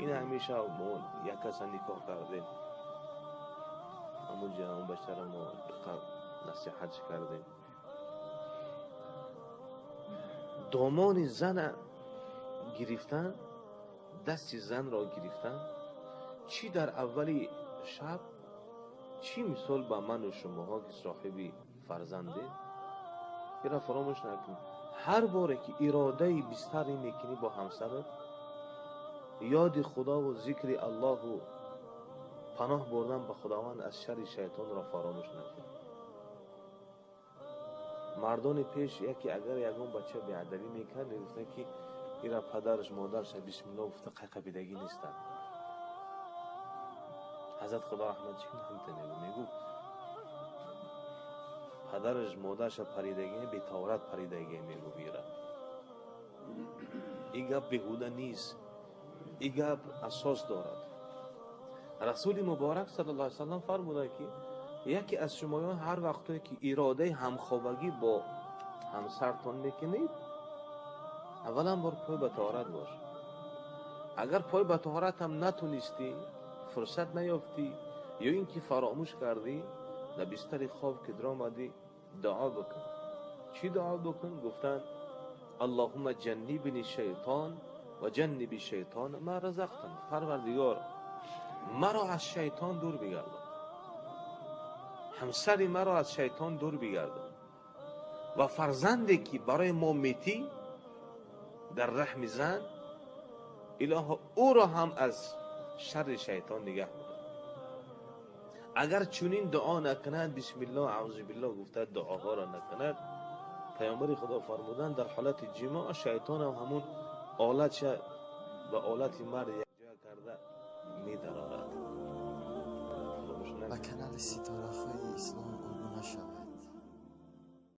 Ин ҳамеша мо як каса никоҳ кардем, ҳамунҷа он бачара мо насиҳатш кардем. Домони зана гирифтан, дасти занро гирифтан, чӣ дар аввали шаб, чӣ мисол ба ману шумоҳо ки соҳиби фарзандем, ира фаромӯш накунед. Ҳар боре ки иродаи бистаре мекунӣ бо ҳамсарат, ёди худову зикри Аллоҳу паноҳ бурдан ба Худованд аз шарри шайтонро фаромӯш накун. Мардони пеш яке агар ягон бача беадабӣ мекард, мегуфтанд ки ира падараш модараш бисмиллоҳ гуфта қайқабидагӣ нестанд. Ҳазрат Худо раҳмат чӣ ҳамта мегӯ? Мегӯ падараш модараша паридагӣ, бетаҳорат паридагӣ мегӯ ира. Ин гап беҳуда нест, ин гап асос дорад. Расули муборак саллаллоҳу алайҳи васаллам фармуданд ки яке аз шумоён ҳар вақтое ки иродаи ҳамхобагӣ бо ҳамсартон мекунед, аввалан бор пой ба таҳорат бош. Агар пой ба таҳорат ҳам натунистӣ, фурсат наёфтӣ ё ин ки фаромӯш кардӣ, дар бистари хоб ки даромадӣ дуо бикун. Чӣ дуо бикун? Гуфтанд: Аллоҳумма ҷаннибни шайтон ва ҷанниби шайтон ма разақтани. Парвардигор, маро аз шайтон дур бигардон, ҳамсари маро аз шайтон дур бигардон ва фарзанде ки барои мо метӣ дар раҳми зан, илоҳо ӯро ҳам аз шарри шайтон нигаҳ бидор. Агар чунин дуо накунад, бисмиллоҳ аъузу биллоҳ гуфта дуоҳоро накунад, паёмбари Худо фармуданд, дар ҳолати ҷимоъ шайтон ҳам ҳамун олатша ба олати мард якҷоя карда медарорад. Ба канали Ситораҳои Ислом.